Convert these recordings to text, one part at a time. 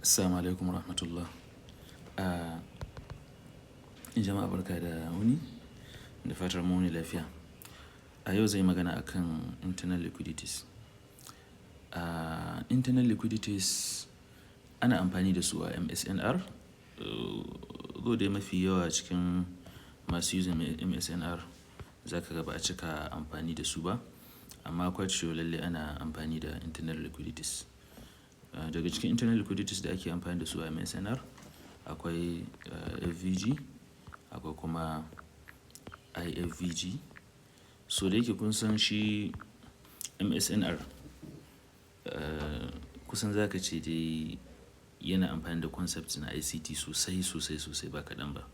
Assalamu alaikum warahmatullah. Jama'a, barka da wuni, da fatar mun wuni lafiya. A yau zan yi magana akan internal liquidities. Internal liquidities ana amfani da su a MSNR. Though dai mafi yawa cikin masu using MSNR za ka ga ba a cika amfani da su ba. Amma quite sure lalle ana amfani da internal liquidities. Daga cikin internal liquidities da ake amfani da su a MSNR akwai FVG, akwai kuma IFVG. So da yake kun san shi MSNR, kusan za ka ce dai yana amfani da concepts na ICT sosai, sosai, sosai ba kaɗan ba.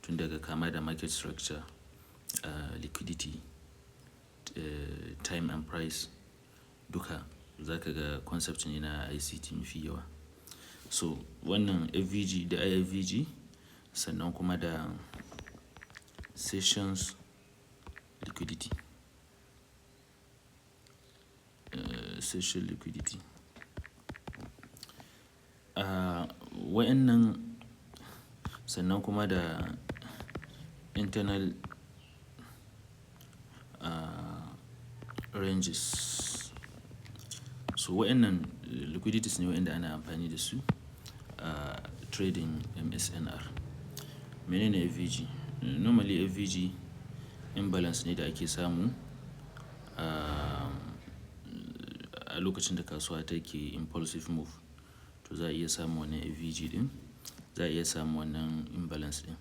Tun daga kama da market structure, liquidity, time and price, duka za ka ga concept ne na ICT mafi yawa. So wannan FVG da IFVG, sannan kuma da sessions liquidity. Session liquidity. Wa'yannan sannan kuma da internal ranges. So wa'yannan liquidities ne waɗanda ana amfani da su a trading MSNR. Mene ne FVG? Normally FVG imbalance ne da ake samu a lokacin da kasuwa take impulsive move. To za a iya samun wannan FVG ɗin, za a iya samun wannan imbalance ɗin.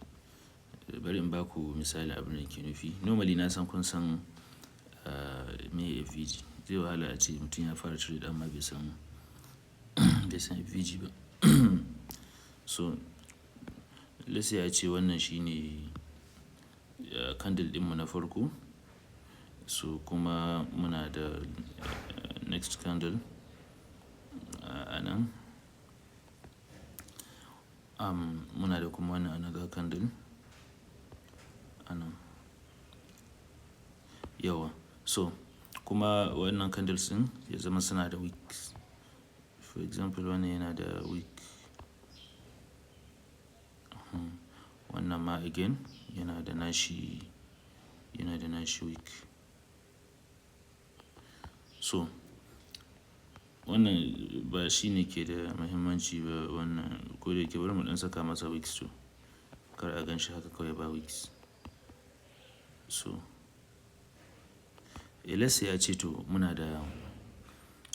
Bari in baku misali abin da nake nufi. Normally na san kun san meye FVG. Zai wahala ace mutum ya fara trade amma bai san FVG ba. So let's say ace wannan shine candle ɗinmu na farko. So kuma muna da next candle a nan. Muna da kuma wannan another candle a nan. Yauwa. So kuma wannan candles ɗin ya zama suna da wicks. For example, wannan yana da wick. Wannan ma again yana da nashi wick. So wannan ba shi ne ke da muhimmanci ba, wannan ko da yake bari mu ɗan saka masa wicks to kar a gan shi haka kawai ba wicks. So let's say ace to muna da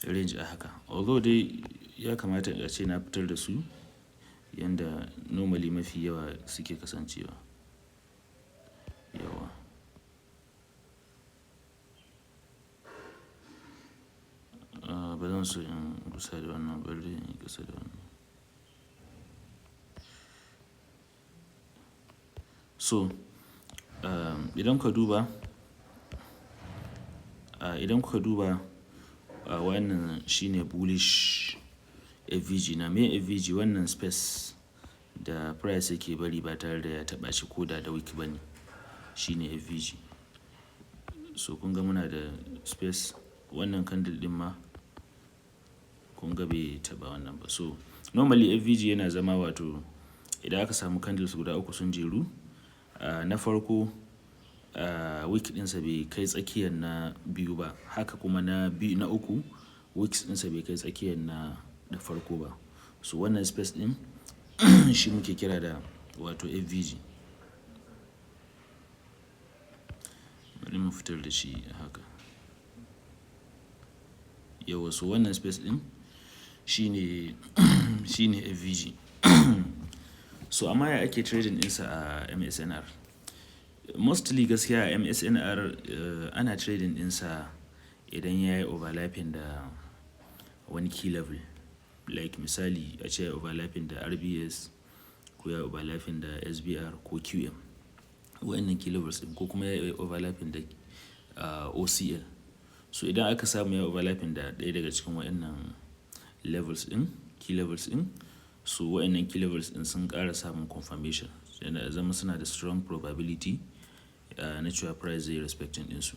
range a haka. Although dai ya kamata ace na fitar da su yanda normally mafi yawa suke kasancewa. Yauwa. Ba zan so in kusa da wannan, bari in yi kusa da wannan. So idan kuka duba wannan shine bullish FVG na. Me FVG? Wannan space da price yake bari ba tare da ya taɓa shi ko da da wick ba ne, shine FVG. So kun ga muna da space, wannan candle ɗin ma kun ga bai taɓa wannan ba. So normally FVG yana zama, wato idan aka samu candles guda uku sun jeru, na farko wick ɗinsa bai kai tsakiyar na biyu ba. Haka kuma na biyu, na uku wicks ɗinsa bai kai tsakiyar na da farko ba. So wannan space ɗin shi muke kira da wato FVG. Bari mu fitar da shi haka. Yauwa, so wannan space ɗin shine FVG. So amma ya ake trading ɗinsa a MSNR? Mostly gaskiya a MSNR ana trading ɗinsa idan yayi overlapping da wani key level. Like misali ace yayi overlapping da RBS ko yayi overlapping da SBR ko QM. Waɗannan key levels ɗin, ko kuma yayi overlapping da OCL. So idan aka samu yayi overlapping da ɗaya daga cikin waɗannan levels ɗin, key levels ɗin, so waɗannan key levels ɗin sun ƙara samun confirmation. Yana zama suna da strong probability na cewa price zai respecting ɗinsu.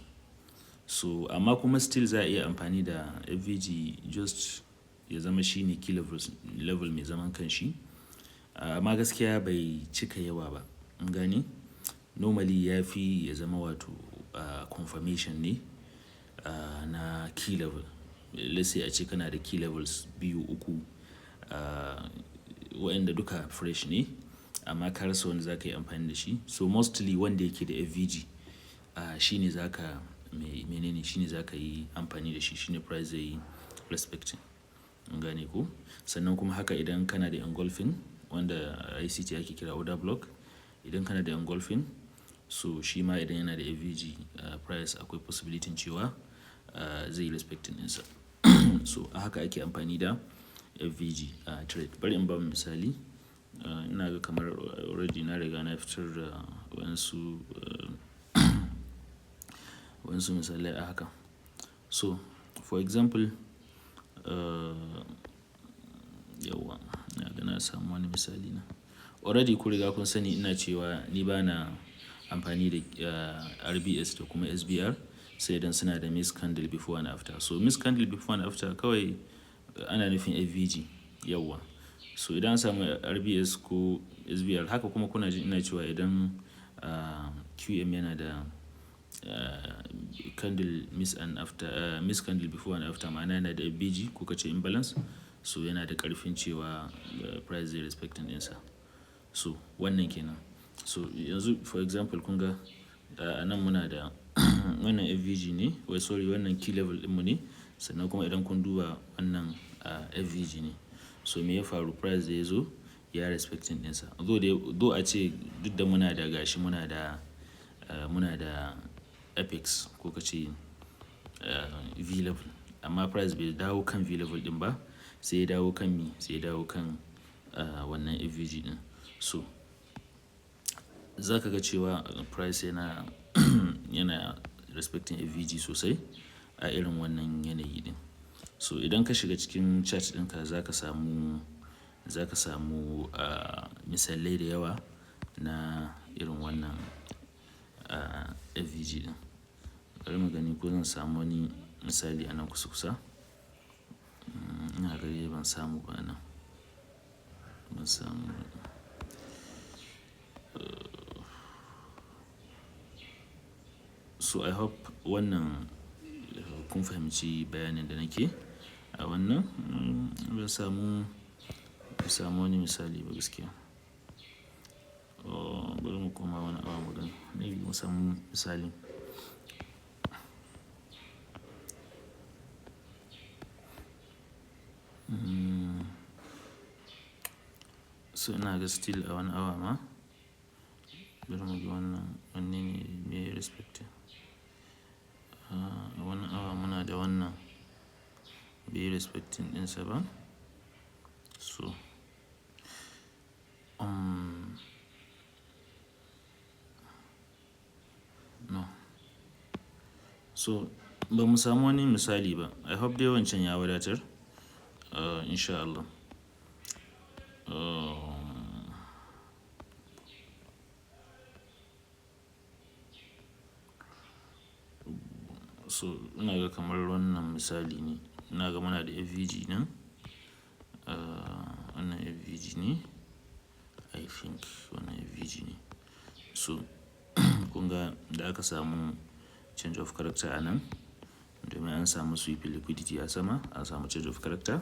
So amma kuma still za a iya amfani da FVG just ya zama shine key level mai zaman kanshi. Amma gaskiya bai cika yawa ba. Kun gane? Normally ya fi ya zama wato confirmation ne na key level. Let's say ace kana da key levels biyu, uku, waɗanda duka fresh ne amma ka rasa wanda za ka yi amfani da shi. So mostly wanda yake da FVG shine za ka mene ne shine za ka yi amfani da shi. Shine price zai yi respecting. Kun gane ko? Sannan kuma haka idan kana da engulfing, wanda ICT ake kira order block. Idan kana da engulfing, so shi ma idan yana da FVG, price akwai possibility cewa zai yi respecting ɗinsa. So a haka ake amfani da FVG trade. Bari in bamu misali. Ina ga kamar already na riga na fitar da waɗansu misalai a haka. So for example, yauwa ina ga na samu wani misali na. Already kun riga kun sani ina cewa ni bana amfani da RBS da kuma SBR sai idan suna da miss candle before and after. So miss candle before and after kawai ana nufin FVG, yauwa. So idan an samu RBS ko SBR, haka kuma kuna ji ina cewa idan QM yana da candle miss and after, miss candle before and after, ma'ana yana da FVG ko kace imbalance, so yana da ƙarfin cewa price zai respecting ɗinsa. So wannan ke nan. So yanzu for example, kun ga a nan muna da wannan FVG ne, wai sorry, wannan key level ɗinmu ne. Sannan kuma idan kun duba, wannan FVG ne. So me ya faru? Price da ya zo ya respecting ɗinsa. Though dai, though ace duk da muna da gashi muna da apex ko kace V level, amma price bai dawo kan V level ɗin ba, sai ya dawo kan me? Sai ya dawo kan wannan FVG ɗin. So za ka ga cewa price yana respecting FVG sosai a irin wannan yanayi ɗin. So idan ka shiga cikin chart ɗinka za ka samu misalai da yawa na irin wannan FVG ɗin. Bari mu gani ko zan samu wani misali a nan kusa kusa. Ina ga dai ban samu ba nan. Ban samu ba. So I hope wannan kun fahimci bayanin da nake a wannan. Ban samu wani misali ba gaskiya. Bari mu koma wani abu mu gani. Maybe mu samu misali. So ina ga still a 1 hour ma. Bari mu ga wannan wanne ne me respecting. A 1 hour muna da wannan bai respecting ɗinsa ba. So, no. So ba mu samu wani misali ba. I hope dai wancan ya wadatar. In sha Allah. So ina ga kamar wannan misali ne. Ina ga muna da FVG nan. Wannan FVG ne. I think wannan FVG ne. So kun ga da aka samu change of character a nan, domin an samu sweep liquidity a sama, an samu change of character,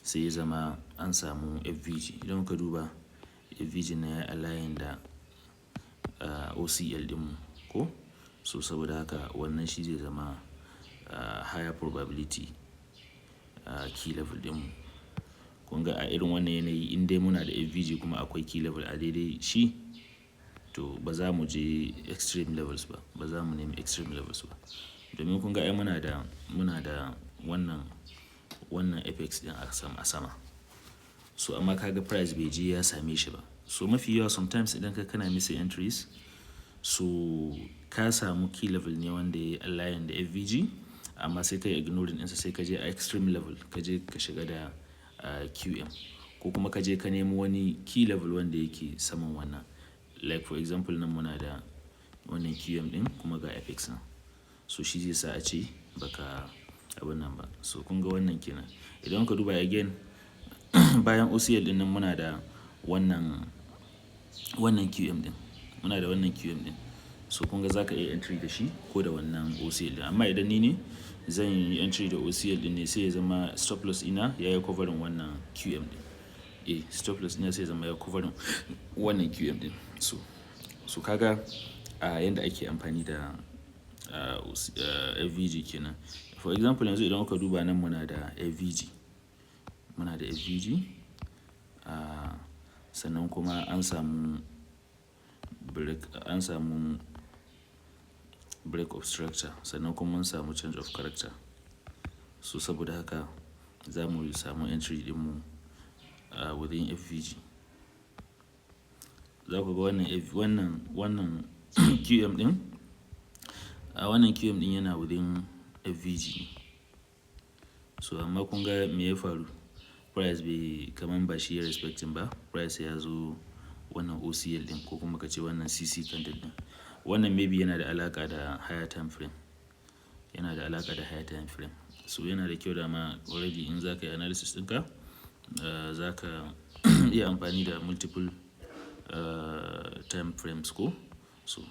sai ya zama an samu FVG. Idan muka duba, FVG na ya align da OCL ɗinmu ko? So saboda haka wannan shi zai zama higher probability key level ɗinmu. Kun ga a irin wannan yanayi, in dai muna da FVG kuma akwai key level a daidai shi, to ba za mu je extreme levels ba. Ba za mu nemi extreme levels ba. Domin kun ga ai muna da wannan apex ɗin a sama. So amma ka ga price bai je ya same shi ba. So mafi yawa sometimes idan ka kana missing entries, so ka samu key level ne wanda yayi align da FVG, amma sai ka yi ignoring ɗinsa, sai ka je a extreme level, ka je ka shiga da QM ko kuma ka je ka nemo wani key level wanda yake saman wannan. Like for example, nan muna da wannan QM ɗin kuma ga apex nan. So shi zai sa a ce baka abun nan ba. So kun ga wannan kenan. Idan ka duba again, bayan OCL ɗin nan muna da wannan QM ɗin. Muna da wannan QM ɗin. So kun ga za ka iya entry da shi ko da wannan OCL ɗin. Amma idan ni ne, zan yi entry da OCL ɗin ne, sai ya zama stop loss ina ya yi covering wannan QM ɗin. Eh, stop loss ina sai ya zama ya covering wannan QM ɗin. So ka ga a yanda ake amfani da FVG kenan. For example, yanzu idan kuka duba nan muna da FVG. Muna da FVG. Sannan kuma an samu break of structure, sannan kuma mun samu change of character. So saboda haka za mu samu entry ɗinmu within FVG. Za ku ga wannan QM ɗin, wannan QM ɗin yana within FVG. So amma kun ga me ya faru? Price bai kamar ba shi ya respecting ba. Price ya zo wannan OCL ɗin ko kuma ka ce wannan CC candle ɗin. Wannan maybe yana da alaƙa da higher time frame. Yana da alaƙa da higher time frame. So yana da kyau dama already in za ka yi analysis ɗinka, za ka iya amfani da multiple time frames ko? So.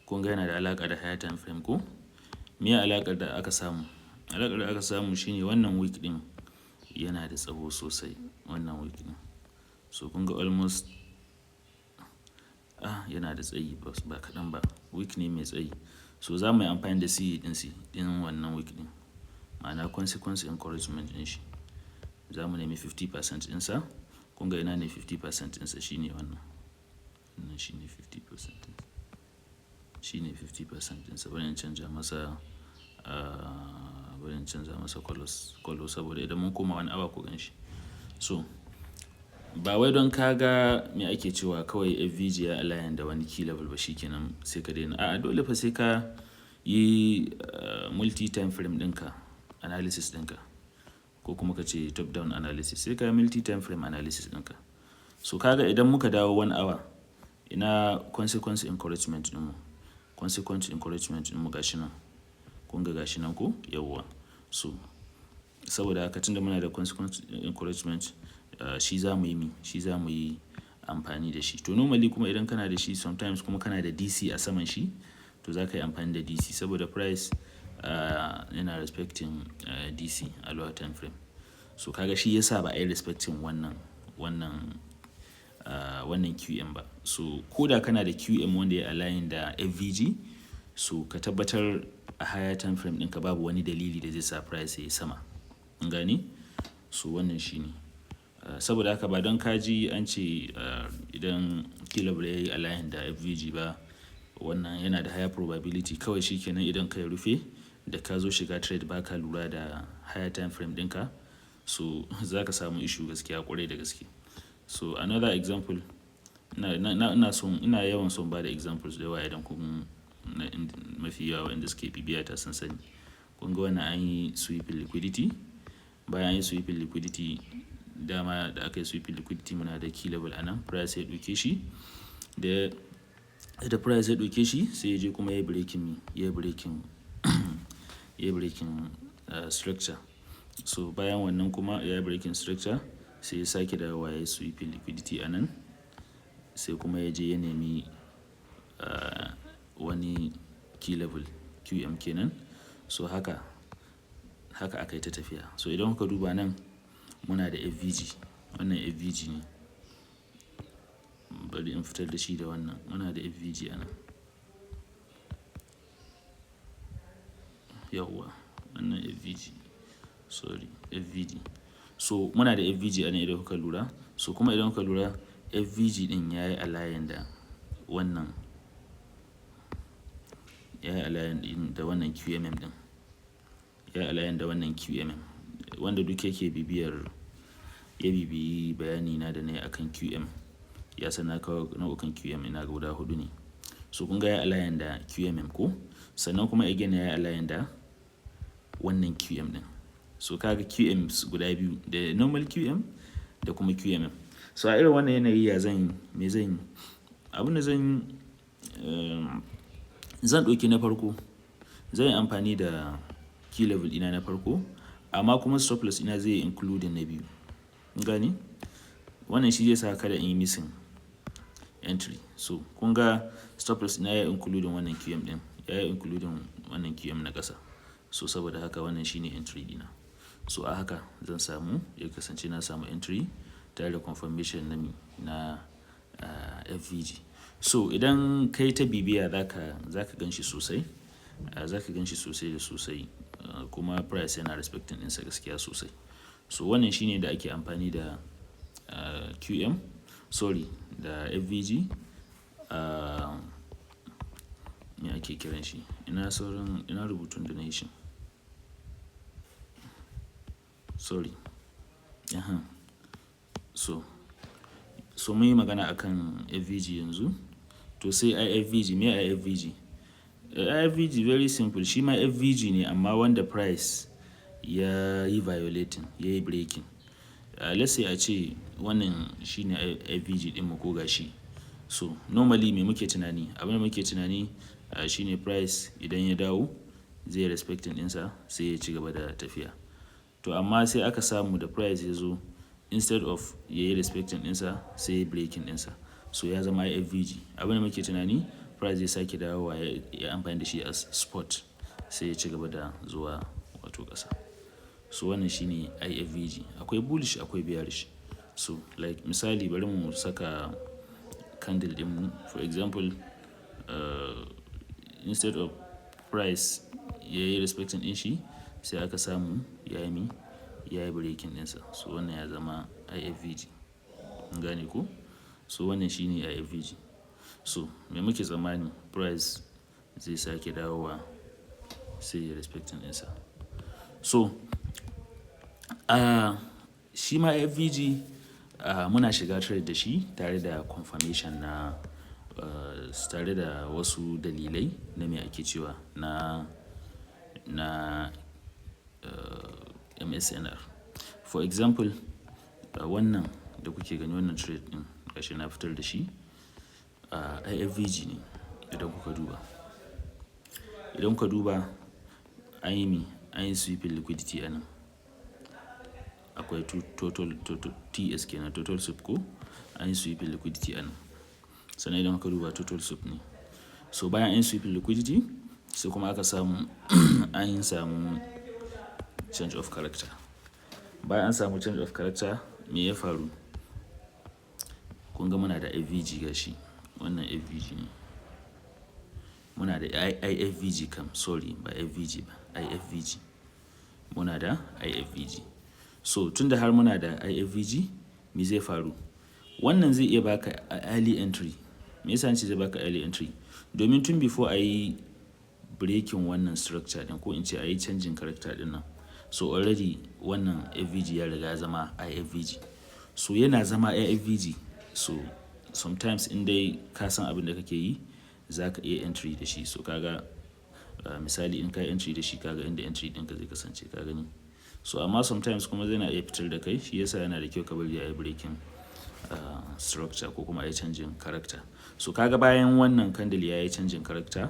Kun ga yana da alaƙa da higher time frame ko? Me alaƙar da aka samu? Alaƙar da aka samu shine wannan wick ɗin yana da tsawo sosai, wannan wick ɗin. So kun ga almost yana da tsayi ba kaɗan ba. Wick ne mai tsayi. So za mu yi amfani da CE ɗin C ɗin wannan wick ɗin. Ma'ana consequence encroachment ɗin shi. Za mu nemi 50% ɗinsa. Kun ga ina ne 50% ɗinsa? Shine wannan. Wannan shine 50% ɗinsa. Shine 50% ɗinsa. Bari in canza masa color saboda idan mun koma wani awa ku gan shi. So ba wai don ka ga me ake cewa kawai FVG ya align da wani key level ba, shi kenan sai ka daina. A'a, dole fa sai ka yi multi time frame ɗinka, analysis ɗinka, ko kuma ka ce top down analysis. Sai ka yi multi time frame analysis ɗinka. So ka ga idan muka dawo 1 hour, ina consequence encroachment ɗinmu? Consequence encroachment ɗinmu gashi nan. Kun ga gashi nan ko? Yauwa. So saboda haka, tunda muna da consequence encroachment, shi za mu yi mi, shi za mu yi amfani da shi. To normally kuma idan kana da shi, sometimes kuma kana da DC a saman shi, to za ka yi amfani da DC saboda price yana respecting DC a lower time frame. So ka ga shi ya sa ba a yi respecting wannan QM ba. So ko da kana da QM wanda ya align da FVG, so ka tabbatar a higher time frame ɗinka babu wani dalili da zai sa price yayi sama. Kun gane? So wannan shi ne. Saboda haka ba don ka ji an ce idan key level yayi align da FVG ba, wannan yana da higher probability, kawai shi kenan idan ka rufe da ka zo shiga trade ba ka lura da higher time frame ɗinka, so za ka samu issue gaskiya, ƙwarai da gaske. So another example, ina yawan son bada examples da yawa idan kun mafi yawa waɗanda suke bibiya ta sun sani. Kun ga wannan an yi sweeping liquidity. Bayan an yi sweeping liquidity, dama da aka yi sweeping liquidity muna da key level a nan, price ya ɗauke shi. Da price ya ɗauke shi, sai ya je kuma ya yi breaking structure. So bayan wannan kuma ya yi breaking structure, sai ya sake dawowa ya yi sweeping liquidity a nan. Sai kuma ya je ya nemi wani key level, QM kenan. So haka, haka aka yi ta tafiya. So idan kuka duba nan muna da FVG. Wannan FVG ne. Bari in fitar da shi da wannan. Muna da FVG a nan. Yauwa, wannan FVG. Sorry, FVG. So muna da FVG a nan idan kuka lura. So kuma idan kuka lura, FVG ɗin ya yi align da wannan, ya yi align ɗin da wannan QMM ɗin. Ya yi align da wannan QMM. Wanda duk yake bibiyar, ya bibiyi bayani na da na yi akan QM, ya san na kawo nau'ukan QM, ina ga guda huɗu ne. So kun ga ya align da QMM ko? Sannan kuma again ya yi align da wannan QM ɗin. So ka ga QMs guda biyu, da normal QM da kuma QMM. So a irin wannan yanayi ya zan yi, me zan yi? Abin da zan yi Zan ɗauki na farko. Zan yi amfani da key level ɗina na farko, amma kuma stop loss ɗina zai yi including na biyu. Kun gane? Wannan shi zai sa kada in yi missing entry. So kun ga stop loss ɗina ya yi including wannan QM ɗin, ya yi including wannan QM na ƙasa. So saboda haka wannan shine entry ɗina. So a haka zan samu ya kasance na samu entry tare da confirmation na me na FVG. So idan kai ta bibiya za ka gan shi sosai. Za ka gan shi sosai da sosai, kuma price yana respecting ɗinsa gaskiya sosai. So wannan shine da ake amfani da QM, sorry, da FVG. Me ake kiran shi? Ina sauran ina rubutun da na yi shi? Sorry. Aha. So mun yi magana akan FVG yanzu. To sai IFVG. Me IFVG? IFVG very simple. Shi ma FVG ne, amma wanda price ya yi violating, ya yi breaking. Let's say ace wannan shine FVG ɗinmu ko gashi. So normally me muke tunani? Abin da muke tunani shine price idan ya dawo zai respecting ɗinsa, sai ya ci gaba da tafiya. To amma sai aka samu da price ya zo, instead of ya yi respecting ɗinsa, sai ya yi breaking ɗinsa. So ya zama IFVG. Abin da muke tunani, price zai sake dawowa ya yi amfani da shi as support, sai ya ci gaba da zuwa wato ƙasa. So wannan shine IFVG. Akwai bullish, akwai bearish. So like misali, bari mu saka candle ɗinmu. For example, instead of price ya yi respecting ɗin shi, sai aka samu ya yi me? Ya yi breaking ɗinsa. So wannan ya zama IFVG. Kun gane ko? So wannan shine IFVG. So me muke tsammani? Price zai sake dawowa, sai ya respecting ɗinsa. So, shi ma FVG, muna shiga trade da shi tare da confirmation na, tare da wasu dalilai na me ake cewa na MSNR. For example, wannan da kuke gani, wannan trade ɗin gashi na fitar da shi, IFVG ne idan kuka duba. Idan kuka duba, an yi me? An yi sweeping liquidity a nan. Akwai total TS kenan, total sweep ko? An yi sweeping liquidity a nan. Sannan idan kuka duba, total sweep ne. So bayan an yi sweeping liquidity, sai kuma aka samu an samu change of character. Bayan an samu change of character, me ya faru? Kun ga muna da FVG gashi. Wannan FVG ne. Muna da IFVG kam, sorry, ba FVG ba, IFVG. Muna da IFVG. So tun da har muna da IFVG, me zai faru? Wannan zai iya baka early entry. Me yasa nace zai baka early entry? Domin tun before a yi breaking wannan structure ɗin, ko in ce a yi changing character ɗin nan, so already wannan FVG ya riga ya zama IFVG. So yana zama IFVG. So sometimes in dai ka san abin da kake yi, za ka iya entry da shi. So ka ga, misali, in ka yi entry da shi, ka ga inda entry ɗinka zai kasance, ka gani. So amma sometimes kuma zai na iya fitar da kai. Shi yasa yana da kyau ka bari a yi breaking structure ko kuma a yi changing character. So ka ga bayan wannan candle ya yi changing character,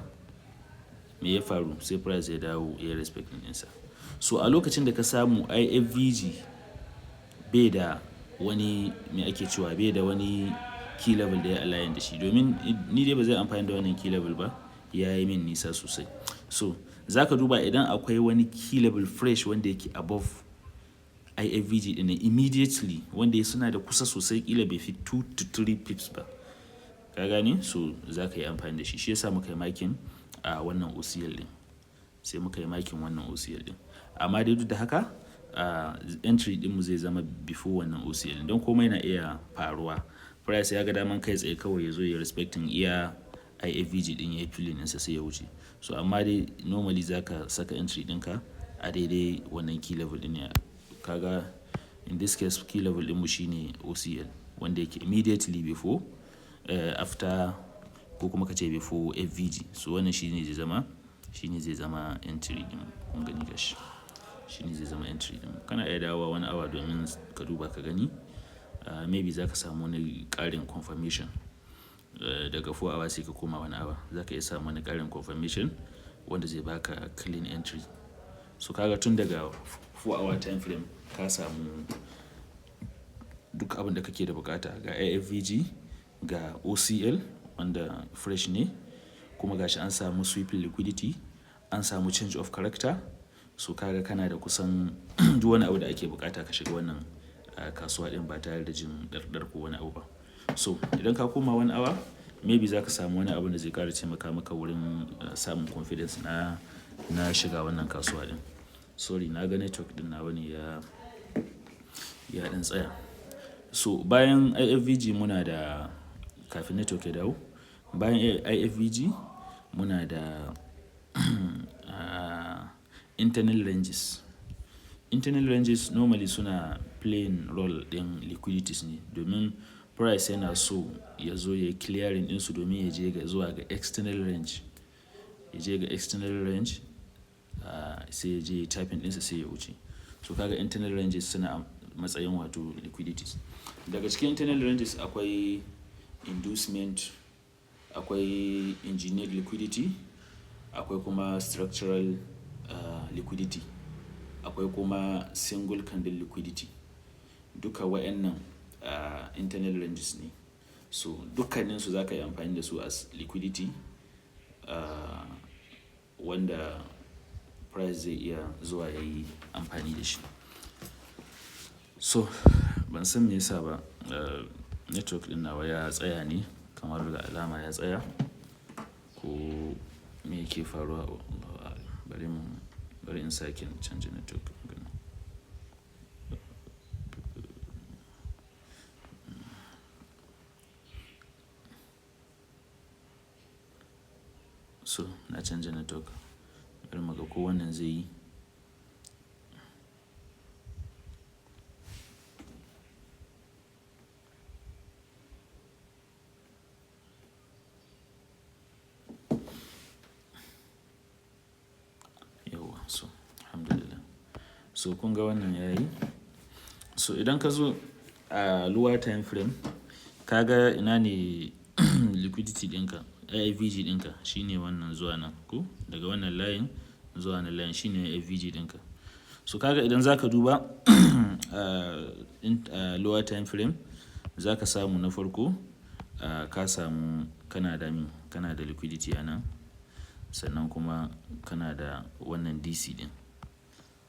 me ya faru? Sai price ya dawo ya yi respecting ɗinsa. So a lokacin da ka samu IFVG bai da wani, me ake cewa, bai da wani key level da ya align da shi. Domin ni dai ba zai amfani da wannan key level ba, ya yi min nisa sosai. So za ka duba idan akwai wani key level fresh wanda yake above IFVG ɗin immediately, wanda suna da kusa sosai, ƙila bai fi 2 to 3 pips ba. Ka gane? So za ka yi amfani da shi. Shi ya sa muka yi marking a wannan OCL ɗin. Sai muka yi marking wannan OCL ɗin. Amma dai duk da haka, entry ɗinmu zai zama before wannan OCL ɗin. Don komai na iya faruwa. Price ya ga daman kai tsaye kawai ya zo ya respecting iya IFVG ɗin, ya yi filling ɗinsa, sai ya wuce. So amma dai normally za ka saka entry ɗinka a daidai wannan key level ɗin ne. Kaga in this case key level ɗinmu shine OCL wanda yake immediately before, after, ko kuma ka ce before FVG. So wannan shine zai zama entry ɗin. Kun gani gashi. Shine zai zama entry ɗin. Kana iya dawowa wani awa domin ka duba ka gani. Maybe za ka samu wani ƙarin confirmation. Daga 4 hour sai ka koma 1 hour. Za ka iya samun wani ƙarin confirmation wanda zai baka clean entry. So ka ga tun daga 4 hour time frame ka samu duk abin da kake da buƙata. Ga IFVG, ga OCL wanda fresh ne, kuma ga shi an samu sweeping liquidity, an samu change of character. So ka ga kana da kusan duk wani abu da ake buƙata ka shiga wannan kasuwa ɗin ba tare da jin ɗarɗar ko wani abu ba. So idan ka koma 1 hour, maybe za ka samu wani abun da zai ƙara taimaka maka wurin samun confidence na shiga wannan kasuwa ɗin. Sorry, na ga network ɗin nawa ne ya ɗan tsaya. So bayan IFVG muna da, kafin network ya dawo, bayan IFVG muna da internal ranges. Internal ranges normally suna playing role ɗin liquidities ne, domin price yana so ya zo ya yi clearing ɗinsu domin ya je ga zuwa ga external range. Ya je ga external range, sai ya je tapping ɗinsa sai ya wuce. So ka ga internal ranges suna matsayin wato liquidities. Daga cikin internal ranges akwai inducement, akwai engineered liquidity, akwai kuma structural liquidity, akwai kuma single candle liquidity. Duka waɗannan internal ranges ne. So dukkaninsu za ka yi amfani da su as liquidity, wanda price zai iya zuwa ya yi amfani da shi. So ban san me yasa ba, network ɗin nawa ya tsaya ne kamar da alama ya tsaya ko me yake faruwa. Allahu a'lam. Bari in sake canja network ɗin. So na canja network. Bari muga ko wannan zai yi. Yauwa, so alhamdulillah. So kun ga wannan yayi. So idan ka zo a lower time frame, ka ga ina ne liquidity ɗinka, IFVG ɗinka shine wannan zuwa nan ko daga wannan line zuwa wannan line shine IFVG ɗinka. So ka ga idan zaka duba a lower time frame, za ka samu na farko, ka samu kana da me, kana da liquidity a nan, sannan kuma kana da wannan DC ɗin.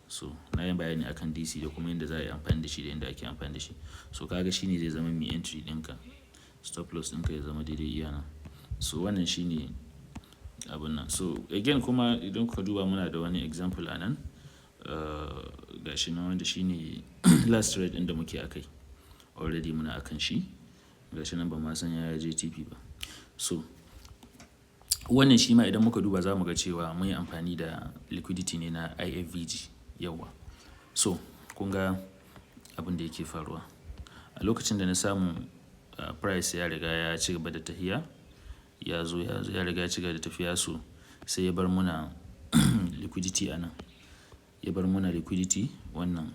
So na yi bayani akan DC da kuma yadda za a yi amfani da shi da yadda ake amfani da shi. So ka ga shine zai zama mai entry ɗinka. Stop loss ɗinka ya zama daidai iya nan. So wannan shine abun nan. So again kuma idan kuka duba muna da wani example a nan, gashi nan wanda shine last trade ɗin da muke a kai. Already muna akan shi. Gashi nan ba ma san ya je TP ba. So wannan shi ma idan muka duba za mu ga cewa mun yi amfani da liquidity ne na IFVG, yauwa. So kun ga abin da yake faruwa. A lokacin da na samu, price ya riga ya ci gaba da tahiya, ya zo ya zo ya riga ya ci gaba da tafiya, so sai ya bar muna liquidity a nan. Ya bar muna liquidity wannan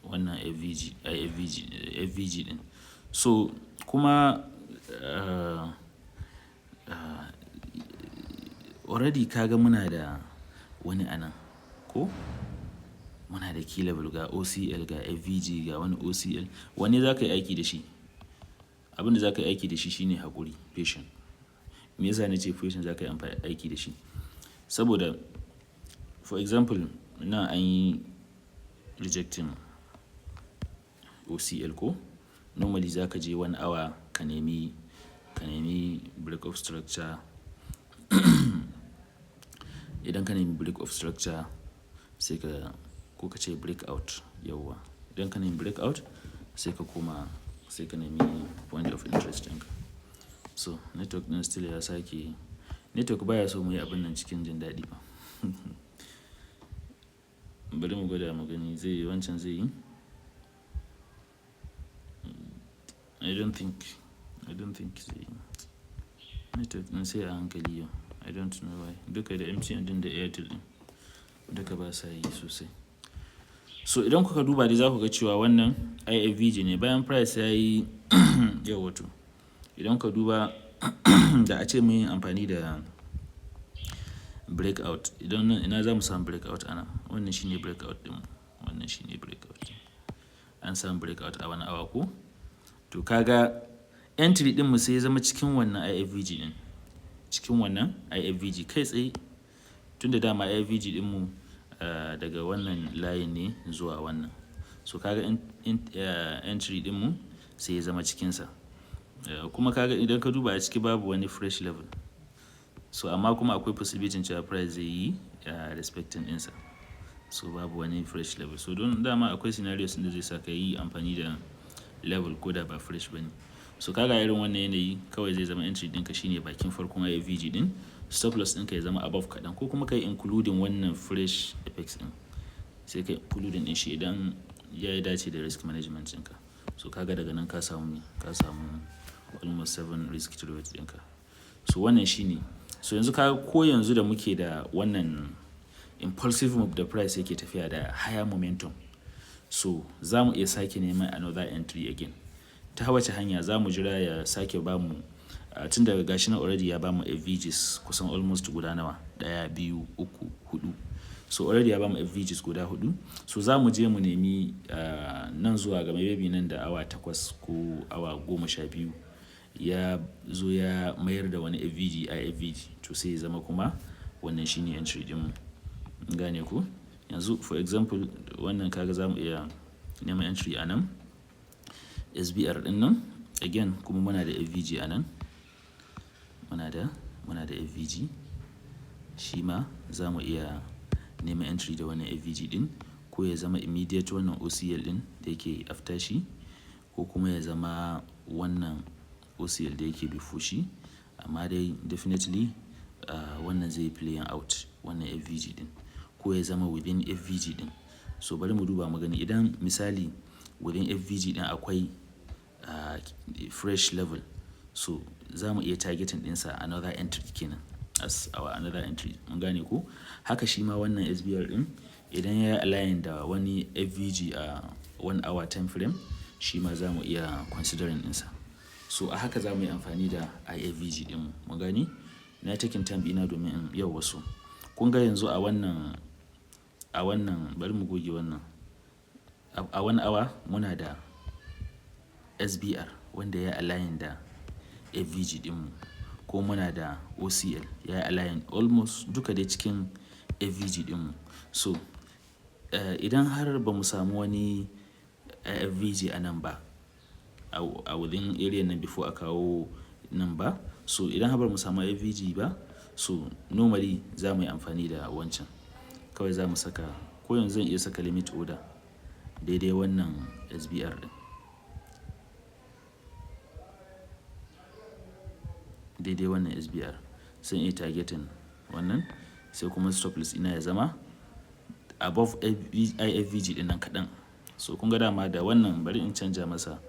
FVG, IFVG, FVG ɗin. So kuma already ka ga muna da wani a nan ko? Muna da key level, ga OCL, ga FVG, ga wani OCL. Wanne za ka yi aiki da shi? Abin da za ka yi aiki da shi shine haƙuri, patient. Me yasa na ce patient za ka yi amfani aiki da shi? Saboda for example, nan an yi rejecting OCL ko? Normally za ka je 1 hour ka nemi break of structure. Idan ka nemi break of structure, sai ka, ko ka ce breakout, yauwa. Idan ka nemi breakout, sai ka koma sai ka nemi point of interest ɗinka. So network ɗin still ya sake, network baya so muyi abun nan cikin jin daɗi ba. Bari mu gwada mu gani, zai yi, wancan zai yi? I don't think zai yi. Network ɗin sai a hankali yau. I don't know why. Duka da MTN ɗin da Airtel ɗin duka basa yi sosai. So idan kuka duba dai za ku ga cewa wannan IFVG ne, bayan price ya yi, yauwa to. Idan ka duba da a ce mun yi amfani da breakout. Idan nan ina za mu samu breakout a nan? Wannan shine breakout ɗinmu. Wannan shine breakout. An samu breakout a 1 hour ko? To kaga entry ɗinmu sai ya zama cikin wannan IFVG ɗin. Cikin wannan IFVG kai tsaye. Tun da dama IFVG ɗinmu daga wannan layin ne zuwa wannan. So kaga entry ɗinmu sai ya zama cikinsa. Kuma kaga idan ka duba a ciki babu wani fresh level. So amma kuma akwai possibility cewa price zai yi respecting ɗinsa. So babu wani fresh level. So don dama akwai scenarios ɗin da zai sa ka yi amfani da level ko da ba fresh ba ne. So kaga irin wannan yanayi kawai zai zama entry ɗinka shine bakin farkon IFVG ɗin. Stop loss ɗinka ya zama above kaɗan ko kuma ka yi including wannan fresh apex ɗin. Sai ka yi including ɗin shi idan ya yi dace da risk management ɗinka. So kaga daga nan ka samu me? Ka samu almost seven risk to reward ɗinka. So wannan shine. So yanzu ka ko yanzu da muke da wannan impulsive move da price yake tafiya da higher momentum. So za mu iya sake neman another entry again. Ta wace hanya? Za mu jira ya sake bamu, tun daga gashi nan already ya bamu FVGs kusan almost guda nawa? Ɗaya, biyu, uku, huɗu. So already ya bamu FVGs guda huɗu. So za mu je mu nemi nan zuwa ga maybe nan da awa 8 ko awa 12 ya zo ya mayar da wani FVG IFVG, to sai ya zama kuma wannan shine entry ɗinmu. Gane ko? Yanzu, for example, wannan kaga za mu iya neman entry a nan. SBR ɗin nan again kuma muna da FVG a nan. Muna da FVG. Shi ma za mu iya neman entry da wannan FVG ɗin, ko ya zama immediate wannan OCL ɗin da yake after shi, ko kuma ya zama wannan OCL da yake before shi. Amma dai definitely wannan zai yi playing out wannan FVG ɗin, ko ya zama within FVG ɗin. So bari mu duba mu gani idan misali within FVG ɗin akwai fresh level, so za mu iya targeting ɗinsa another entry kenan, as our another entry. Mun gane ko? Haka shi ma wannan SBR ɗin, idan ya yi align da wani FVG a 1 hour time frame, shi ma za mu iya considering ɗinsa. So a haka za mu yi amfani da IFVG ɗinmu. Mun gani? Na taking time ɗina domin in yau wasu. Kun ga yanzu a wannan, bari mu goge wannan. A 1 hour muna da SBR wanda ya align da FVG ɗinmu, ko muna da OCL ya align almost duka dai cikin FVG ɗinmu. So idan har ba mu samu wani FVG a nan ba, a within area nan before a kawo nan ba, so idan har ba mu samu FVG ba, so normally za mu yi amfani da wancan. Kawai za mu saka, ko yanzu zan iya saka limit order daidai wannan SBR ɗin. Daidai wannan SBR. Sai in yi targeting wannan, sai kuma stop loss ina ya zama above IFVG ɗin nan kaɗan. So kun ga dama da wannan, bari in canja masa,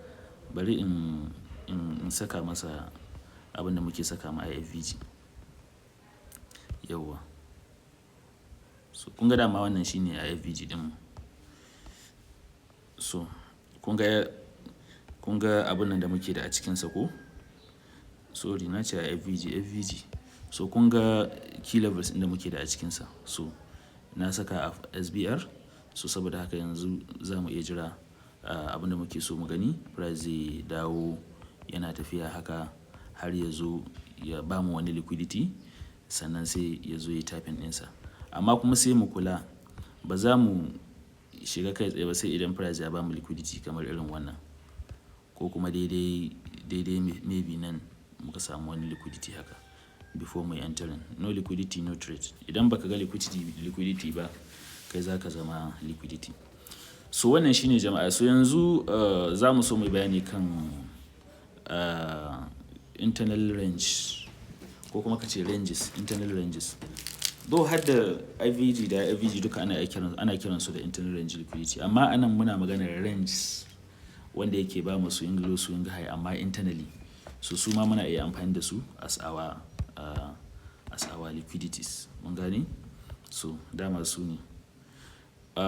bari in saka masa abin da muke saka ma IFVG. Yauwa. So kun ga dama wannan shine IFVG ɗinmu. So kun ga abun nan da muke da a cikinsa ko? Sorry, na ce IFVG, FVG. So kun ga key levels ɗin da muke da a cikinsa. So na saka a SBR. So saboda haka yanzu za mu iya jira abin da muke so mu gani. Price zai dawo yana tafiya haka har ya zo ya bamu wani liquidity, sannan sai ya zo ya yi tapping ɗinsa. Amma kuma sai mu kula, ba za mu shiga kai tsaye ba sai idan price ya bamu liquidity kamar irin wannan, ko kuma daidai, daidai maybe nan muka samu wani liquidity haka before mu yi entering. No liquidity, no trade. Idan ba ka ga liquidity ba, kai za ka zama liquidity. So wannan shine, jama'a. So yanzu za mu so mu yi bayani kan internal range, ko kuma ka ce ranges, internal ranges. Though har da IFVG da IFVG duka ana kiransu da internal range liquidity. Amma anan muna maganar ranges wanda yake bamu swing low, swing high, amma internally. So su ma muna iya amfani da su as our liquidities. Mun gane? So dama su ne.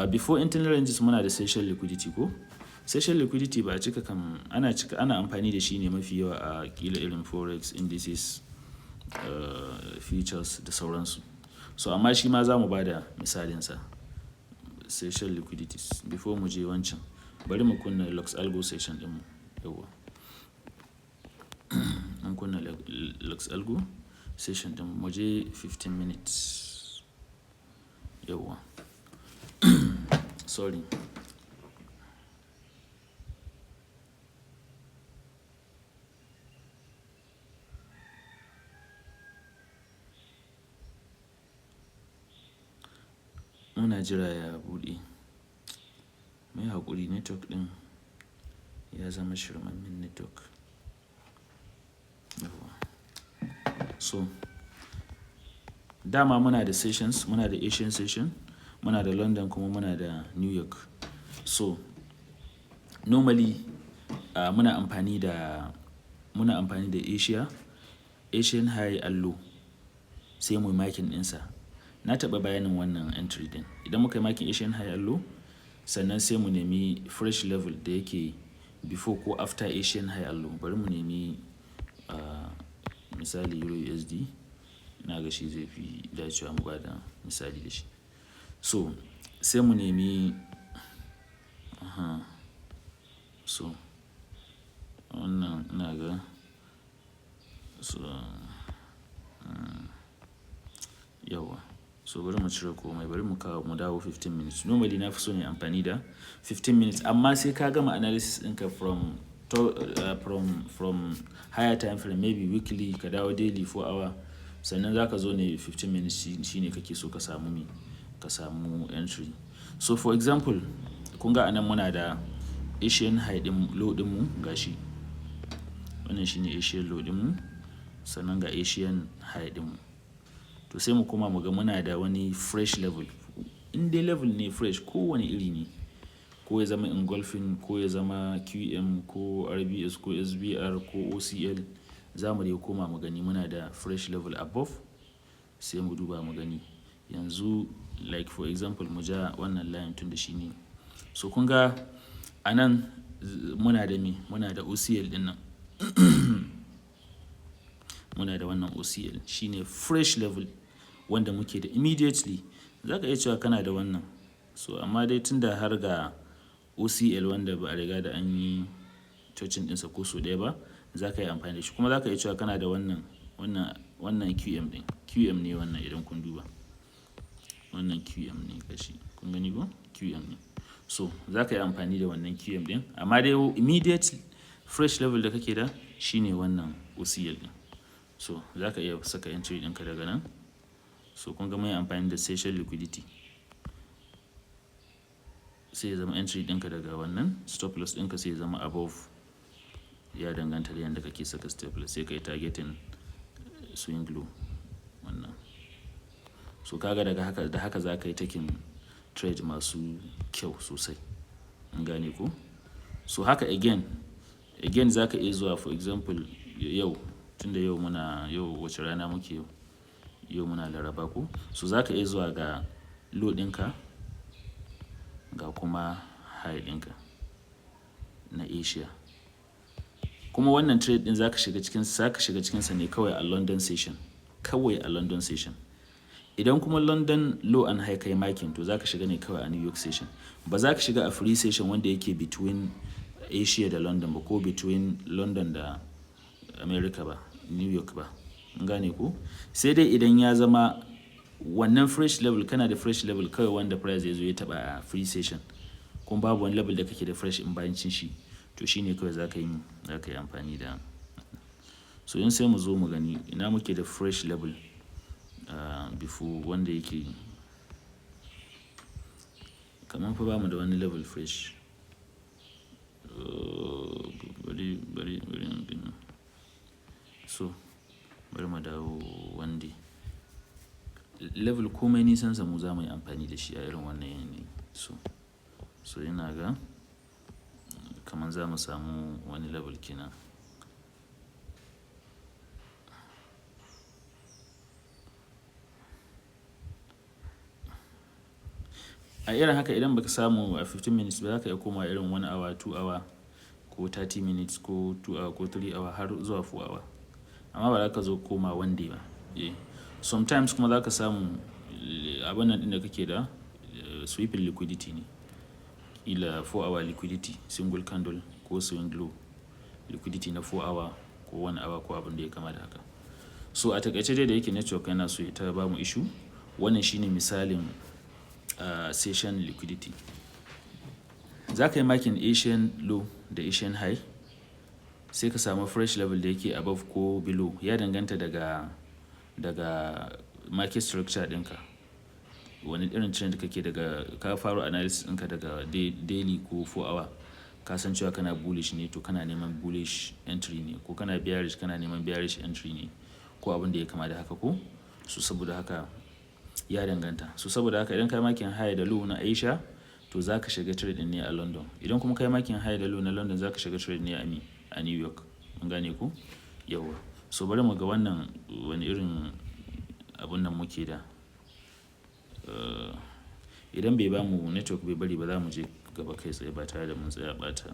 Before internal ranges muna da session liquidity ko? Session liquidity ba a cika kam ana cika ana amfani da shi ne mafi yawa a ƙila irin forex, indices, futures da sauransu. So amma shi ma za mu ba da misalinsa. Session liquidities before mu je wancan bari mu kunna Lux Algo session ɗinmu yauwa. Mun kunna Lux Algo session ɗin mu je 15 minutes yauwa. Sorry. Muna jira ya buɗe. Muyi haƙuri, network ɗin ya zama shirmammen network. Yauwa. So dama muna da sessions, muna da Asian session, muna da London kuma muna da New York. So normally muna amfani da Asia, Asian high and low sai muyi marking ɗinsa. Na taɓa bayanin wannan entry ɗin. Idan muka yi marking Asian high and low, sannan sai mu nemi fresh level da yake before ko after Asian high and low. Bari mu nemi misali Euro USD. Ina ga shi zai fi dacewa mu bada misali da shi. So sai mu nemi, aha, so wannan ina ga so, yauwa. So bari mu cire komai, bari mu kawo mu dawo 15 minutes. Normally na fi so na yi amfani da 15 minutes amma sai ka gama analysis ɗinka from higher time frame, maybe weekly, ka dawo daily 4 hour. Sannan za ka zo ne 15 minutes shine kake so ka samu me, ka samu entry. So for example, kun ga anan muna da Asian high ɗin low ɗinmu gashi. Wannan shine Asian low ɗinmu sannan ga Asian high ɗinmu. To sai mu koma mu ga muna da wani fresh level. In dai level ne fresh, ko wane iri ne, ko ya zama engulfing, ko ya zama QM ko RBS ko SBR ko OCL, za mu dai koma mu gani muna da fresh level above, sai mu duba mu gani. Yanzu like for example, mu ja wannan line tun da shi ne. So kun ga a nan muna da me? Muna da OCL ɗin nan. Muna da wannan OCL shine fresh level wanda muke da immediately. Za ka iya cewa kana da wannan. So amma dai tun da har ga OCL wanda ba a riga da an yi touching ɗinsa ko sau ɗaya ba, za ka yi amfani da shi. Kuma za ka iya cewa kana da wannan QM ɗin. QM ne wannan idan kun duba. Wannan QM ne gashi. Kun gani ko? QM ne. So za ka yi amfani da wannan QM ɗin, amma dai immediate fresh level da kake da shine wannan OCL ɗin. So za ka iya saka entry ɗinka daga nan. So kun ga mun yi amfani da session liquidity. Sai ya zama entry ɗinka daga wannan, stop loss ɗinka sai ya zama above. Ya danganta da yanda kake saka stop loss, sai ka yi targeting swing low wannan. So ka ga daga haka, da haka za ka yi taking trade masu kyau sosai. Kun gane ko? So haka again za ka iya zuwa, for example, yau, tunda yau muna, yau wace rana muke yau? Yau muna Laraba ko? So za ka iya zuwa ga low ɗinka ga kuma high ɗinka na Asia. Kuma wannan trade ɗin za ka shiga cikinsa ne kawai a London session. Kawai a London session. Idan kuma London low and high kai marking, to za ka shiga ne kawai a New York session. Ba za ka shiga a free session wanda yake between Asia da London ba, ko between London da America ba, New York ba. Kun gane ko? Sai dai idan ya zama wannan fresh level, kana da fresh level kawai wanda price ya zo ya taɓa a free session. Kuma babu wani level da kake da fresh in bayan cin shi, to shine kawai za ka yi amfani da. So in sai mu zo mu gani ina muke da fresh level before wanda yake kaman fa bamu da wani level fresh. Bari, bari, bari in gani. So bari mu dawo one day. Level komai nisansa mu za mu yi amfani da shi a irin wannan yanayi. So ina ga kaman za mu samu wani level kenan. A irin haka, idan baka samu a 15 minutes ba, za ka iya komawa irin 1 hour, 2 hour ko 30 minutes ko 2 hour ko 3 hour har zuwa 4 hour. Amma ba za ka zo koma one day ba. Eh. Sometimes kuma za ka samu abun nan ɗin da kake da sweeping liquidity ne. Ƙila 4 hour liquidity, single candle ko swing low liquidity na 4 hour ko 1 hour ko abin da ya kama da haka. So a takaice dai, da yake network yana so ya ta bamu issue, wannan shine misalin session liquidity. Za ka yi marking Asian low da Asian high, sai ka samu fresh level da yake above ko below. Ya danganta daga market structure ɗinka. Wane irin trend kake daga ka faro analysis ɗinka daga daily ko 4 hour. Ka san cewa kana bullish ne, to kana neman bullish entry ne, ko kana bearish, kana neman bearish entry ne, ko abin da ya kama da haka ko. So saboda haka ya danganta. So saboda haka idan ka yi marking high da low na Asia, to za ka shiga trade ɗin ne a London. Idan kuma ka yi marking high da low na London, za ka shiga trade ne a me? A New York. Mun gane ko? Yauwa. So bari mu ga wannan wani irin abun nan muke da. Idan bai bamu network bai bari ba, za mu je gaba kai tsaye ba tare da mun tsaya ɓata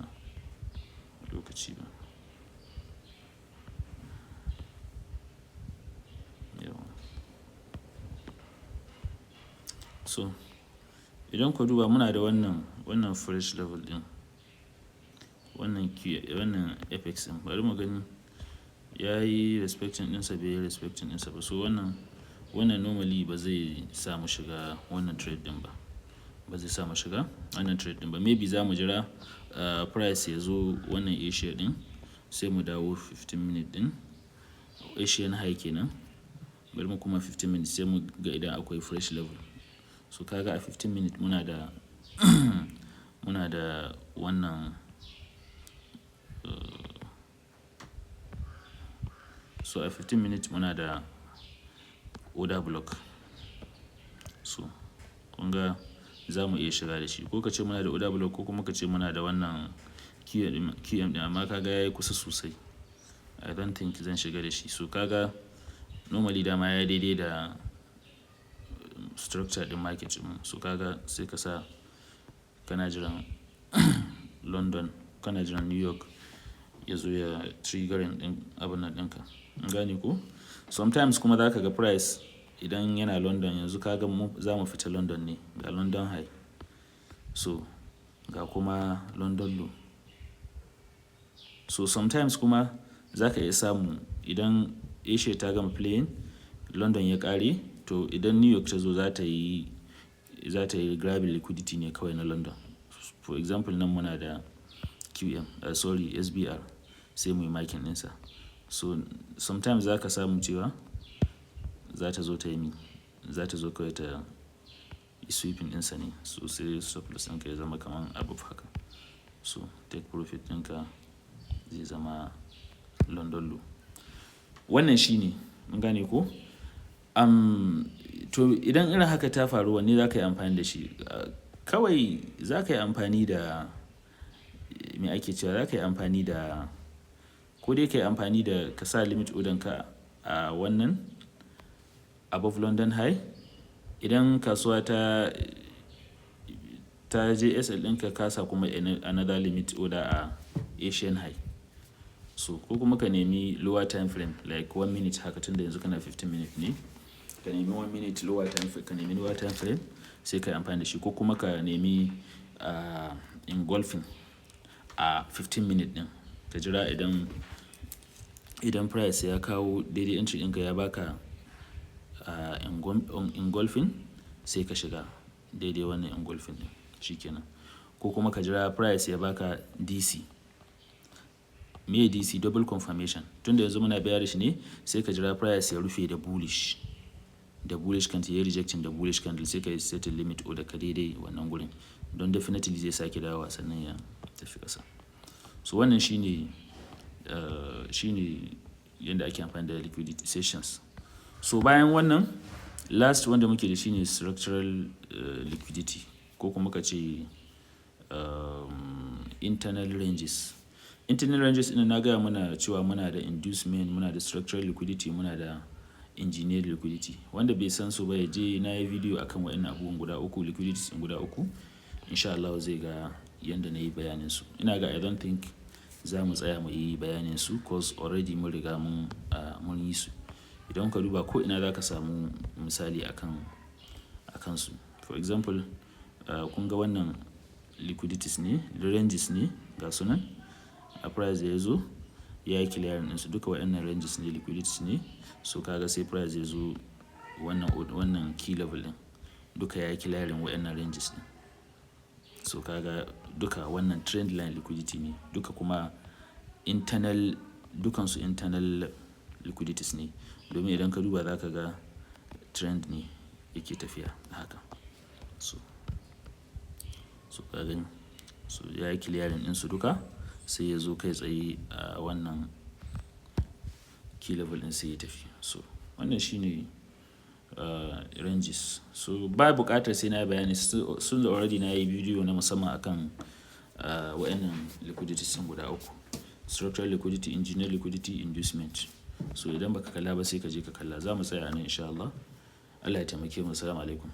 lokaci ba. Yauwa. So idan ku duba, muna da wannan fresh level ɗin. Wannan Q, wannan apex ɗin. Bari mu gani, ya yi respecting ɗinsa, bai yi respecting ɗinsa ba. So wannan normally ba zai sa mu shiga wannan trade ɗin ba. Ba zai sa mu shiga wannan trade ɗin ba. Maybe za mu jira price ya zo wannan Asia ɗin, sai mu dawo 15 minute ɗin. Asian high kenan. Bari mu kuma 15 minutes, sai mu ga idan akwai fresh level. So ka ga a 15 minute muna da wannan, so a 15 minute muna da order block. So kun ga za mu iya shiga da shi. Ko ka ce muna da order block, ko kuma ka ce muna da wannan QM ɗin, amma ka ga yayi kusa sosai. I don't think zan shiga da shi. So ka ga normally dama ya daidai da structure ɗin market ɗin. So ka ga sai ka sa kana jiran London, kana jiran New York ya zo ya triggering ɗin abun nan ɗinka. Kun gane ko? Sometimes kuma za ka ga price idan yana London yanzu, ka ga mu za mu fita London ne, ga London high. So ga kuma London low. So sometimes kuma za ka iya samu idan Asia ta gama playing, London ya ƙare, to idan New York ta zo, za ta yi grabbing liquidity ne kawai na London. For example, nan muna da QM, sorry, SBR, sai muyi marking ɗinsa. So sometimes za ka samu cewa za ta zo ta yi mi, za ta zo kawai ta yi sweeping ɗinsa ne. So sai stop loss ɗinka ya zama kaman above haka. So take profit ɗinka zai zama London low. Wannan shine, mun gane ko? To idan irin haka ta faru, wanne za ka yi amfani da shi? Kawai za ka yi amfani da me ake cewa, za ka yi amfani da ko dai ka yi amfani da ka sa limit order ka a wannan above London high. Idan kasuwa ta je SL ɗinka, ka sa kuma another limit order a Asian high. So ko kuma ka nemi lower time frame like 1 minute haka, tunda yanzu kana 15 minute ne. Ka nemi 1 minute lower time frame, ka nemi lower time frame sai ka yi amfani da shi, ko kuma ka nemi engulfing a 15 minute ɗin. Ka jira idan price ya kawo daidai entry ɗinka, ya baka engulfing, sai ka shiga daidai wannan engulfing ɗin, shi kenan. Ko kuma ka jira price ya baka DC. Me DC? Double confirmation. Tunda yanzu muna bearish ne, sai ka jira price ya rufe da bullish candle, yayi rejecting da bullish candle, sai ka yi setting limit order ka daidai wannan gurin. Don definitely zai sake dawowa sannan ya tafi ƙasa. So wannan shine yanda ake amfani da liquidity sessions. So bayan wannan, last wanda muke da shi ne structural liquidity, ko kuma ka ce internal ranges. Internal ranges ɗin, na gaya mana cewa muna da inducement, muna da structural liquidity, muna da engineered liquidity. Wanda bai san su ba, ya je na yi video akan waɗannan abubuwan guda uku, liquidities ɗin guda uku. In sha Allahu zai ga yanda na yi bayanin su. Ina ga I don't think za mu tsaya mu yi bayanin su, 'cause already mun riga mun yi su. Idan ka duba, ko ina za ka samu misali akan su. For example, kun ga wannan liquidities ne, ranges ne ga su nan. A price da ya zo ya yi clearing ɗinsu duka. Waɗannan ranges ne, liquidities ne. So ka ga sai price ya zo wannan key level ɗin, duka ya yi clearing waɗannan ranges ɗin. So ka ga duka wannan trend line liquidity ne duka, kuma internal, dukansu internal liquidities ne. Domin idan ka duba, za ka ga trend ne yake tafiya haka. So ka gani, so ya yi clearing ɗinsu duka, sai ya zo kai tsaye a wannan key level ɗin, sai ya tafi. So wannan shine ranges. So ba buƙatar sai na yi bayani, sun already na yi bidiyo na musamman akan waɗannan liquidities ɗin guda uku: structural liquidity, engineered liquidity, inducement. So idan ba ka kalla ba, sai ka je ka kalla. Za mu tsaya a nan, in sha Allah. Allah ya taimake mu. Assalamu alaikum.